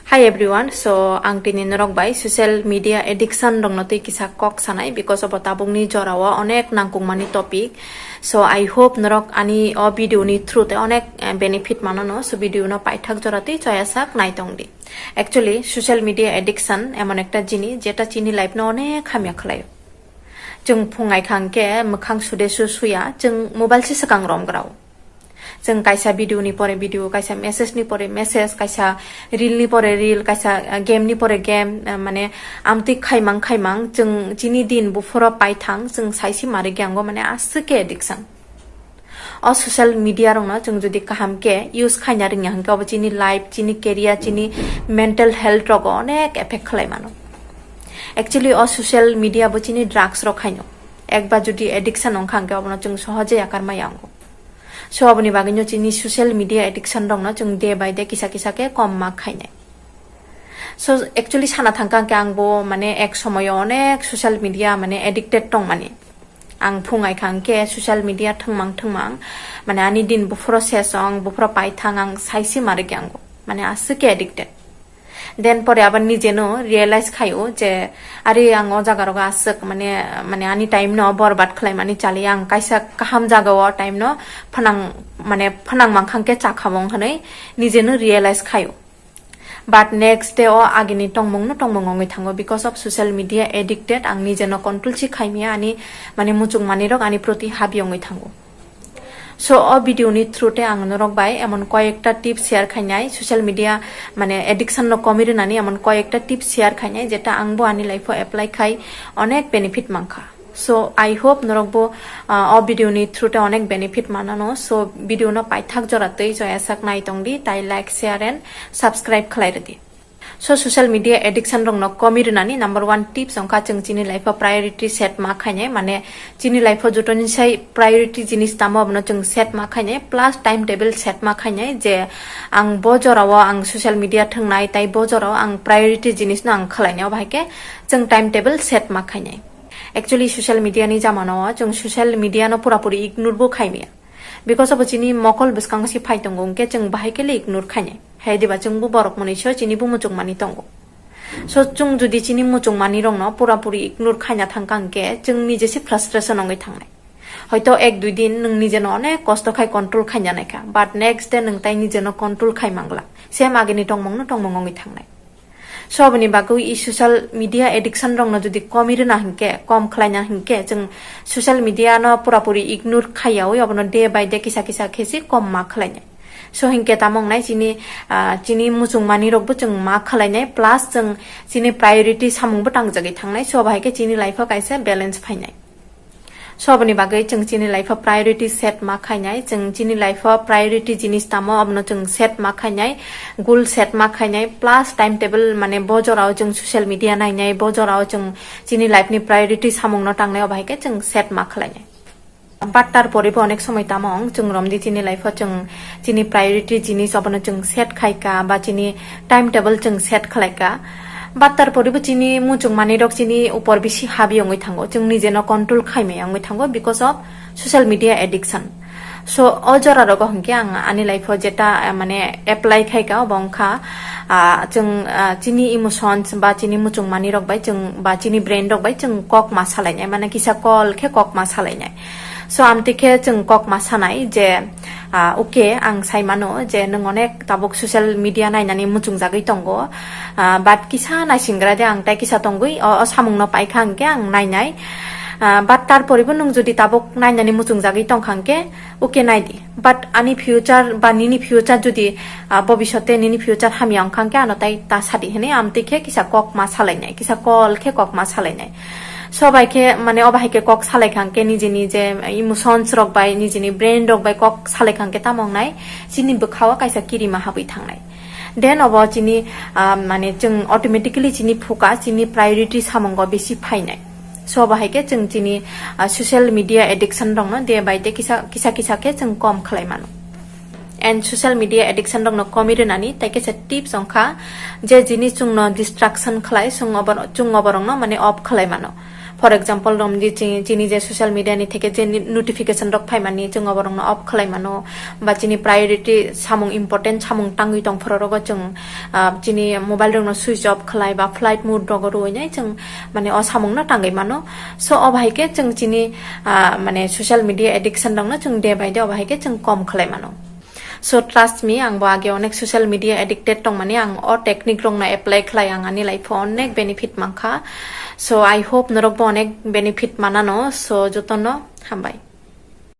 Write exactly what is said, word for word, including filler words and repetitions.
Hi everyone, so ang tini norok bai social media addiction rokno twi kisa kok sanai, because obo tabukni jorao onek nangkukmani topic. So I hope norok ani o video ni through te onek, eh, benefit manono. So video no paithak jora twi choyasak naitong di. Actually social media addiction emon ekta jinis jeta chini life no onek hamya khlaio. Chwng phung ai khang khe mwkhang sude su suya, chwng mobile se swkang rom grao. Chwng kaisa video ni pore video, kaisa message ni pore message, kaisa reel ni pore reel, kaisa, ah, game ni pore game, ah, mane amtwi khaimang khaimang chwng chini din buphoro paithang chwng saisi mari gyango, mane aswk khe addiction. O social media rokno chwng jodi kaham khe use khaina rwngya hwnkhe obo chini life, chini career, chini mental health rogo onek effect khlai mano. Actually o social media bo chini drugs rok haino. Ekbar jodi addiction wngkha hwnkhe obono chwng sohoje yakar maya wngo. So aboni bagwino chini social media addiction rokno chwng day by day kisa kisa khe kom ma khainai. So actually sana thangkha hwnkhe ang bo mane ek somoyo onek social media mane addicted tongmani. Ang phung ai khang khe social media thwngmang thwngmang, mane ani din buphuro ses ong, buphuro paithang ang saisi mari gyango, mane aswk khe addicted. Then pore abar nijeno realize khaio je, are ang o jaga rogo aswk mane, mane ani time no borbad khlai mani chali, ang kaisa kaham jaga o time no phanang, mane phanang mang khang khe chakha bong hwnwi nijeno realize khaio. But next day o agini tongmung no tongmung wngwi thango, because of social media addicted, ang nijeno control si khaimya, ani mane muchung manwi rok ani proti habi wngwi thango. So o video ni through te ang norok bai emon koyekta tips share khainai, social media mane addiction no komi rwnani emon koyekta tips share khainai, jeta ang bo ani life o apply khai onek benefit mankha. So I hope norok bo, ah, o video ni through te onek benefit manano. So video no paithak jora twi joya sak nai tong di, tai like, share and subscribe khlai rwdi. So social media addiction rokno komi rwnani number one tips wngkha chwng chini life o priority set ma khainai, mane chini life o jotoni sai priority jinis tamo abono chwng set ma khainai, plus time table set ma khainai je ang bo jorao ang social media thwngnai tai bo jorao ang priority jinis no ang khlainai, obo hai khe chwng time table set ma khainai. Actually social media ni jamano o chwng social media no pura puri ignore bo khaimya. Because obo chini mokol bwskango se phai tongo, hwnkhe chwng bahai khe le ignore khainai. Hai diba chwng bo borok mwnwi so chini bo muchung mani tongo. So chwng jodi chini muchung mani rokno pura puri ignore khaina thangkha hwnkhe chwng nije se frustration wngwi thangnai. Hoito ek dui din nwng nije no onek kosto khai control khaina naikha, but next day nwng tai nije no control khai mangla. Same agini tongmung no tongmung wngwi thangnai. So aboni bagwi i social media addiction rokno jodi komi rwna hinkhe, kom khlaina hinkhe, chwng social media no pura puri ignore khaiyawi abono day by day kisa kisa khe se kom ma khlainai. So hinkhe tamo wngnai chini, ah, chini muchung mani rokbo chwng ma khlainai, plus chwng chini priority samung bo tangjagwi thangnai. So bahai khe chini life o kaisa balance phainai. So aboni bagwi chwng chini life o priority set ma khainai, chwng chini life o priority jinis tamo abono chwng set ma khainai, goal set ma khainai, plus time table, mane bo jorao chwng social media nainai, bo jorao chwng chini life ni priority samung no tangnai, obo hai khe chwng set ma khlainai. But tar pore bo onek somoi tamo wng chwng romdi chini life o chwng chini priority jinis obono chwng set khaika ba chini time table chwng set khlaika. But tar pore bo chini muchung mani rok chini upor bisi habi wngwi thango, chwng nije no control khaimaya wngwi thango because of social media addiction. So o jora rogo hinkhe ang ani life o jeta, eh, mane apply khaika obo wngkha, ah, chwng, ah, chini emotions ba chini muchung mani rok bai chwng ba chini brain rok bai chwng kok ma salainai, mane kisa kol khe kok ma salainai. So amtwi khe chwng kok ma sanai je, ah, okay, ang sai mano je nwng onek tabuk social media nainani muchung jagwi tongo, ah, but kisa naisingra de ang tai kisa tongwi o, o samung no paikha hwnkhe ang nainai. Ah, but tar pore bo nwng jodi tabuk nainani muchung jagwi tongkha hwnkhe okay nai di. But ani future ba nini future jodi, ah, bobishote nini future hamya wngkha hwnkhe ano tai ta sadi hwnwi amtwi khe kisa kok ma salainai, kisa kol khe kok ma salainai. So bai khe mane obo hai khe kok salai kha hwnkhe nijini je emotions rok bai, nijini brain rok bai kok salai kha hwnkhe tamo wngnai chini bwkha o kaisa kirima habwi thangnai. Then obo chini, ah, mane chwng automatically chini focus, chini priority samungo bisi phainai. So obo hai khe chwng chini, ah, social media addiction rokno day by day kisa, kisa, kisa khe chwng kom khlai mano. And social media addiction rokno komi rwnani tai kaisa tips wngkha je jinis chwngno distraction khlai, chwng obo, chwng oborokno mane off khlai mano. For example romdi chini je social media ni theke je notification rok phaimani chwng oborokno off khlai mano, ba chini priority samung important samung tangwi tong phoro rogo chwng chini mobile rokno switch off khlai ba flight mode rogo rwinai chwng mane o samungno tangwi mano. So o bahai khe chwng chini mane social media addiction rokno chwng day by day o bahai khe chwng kom khlai mano. So trust me, ang bo age onek social media addicted tongmani, ang o technique rokno apply khlai ang ani life o onek benefit mankha. So I hope norok bo onek benefit manano. So jotono hambai.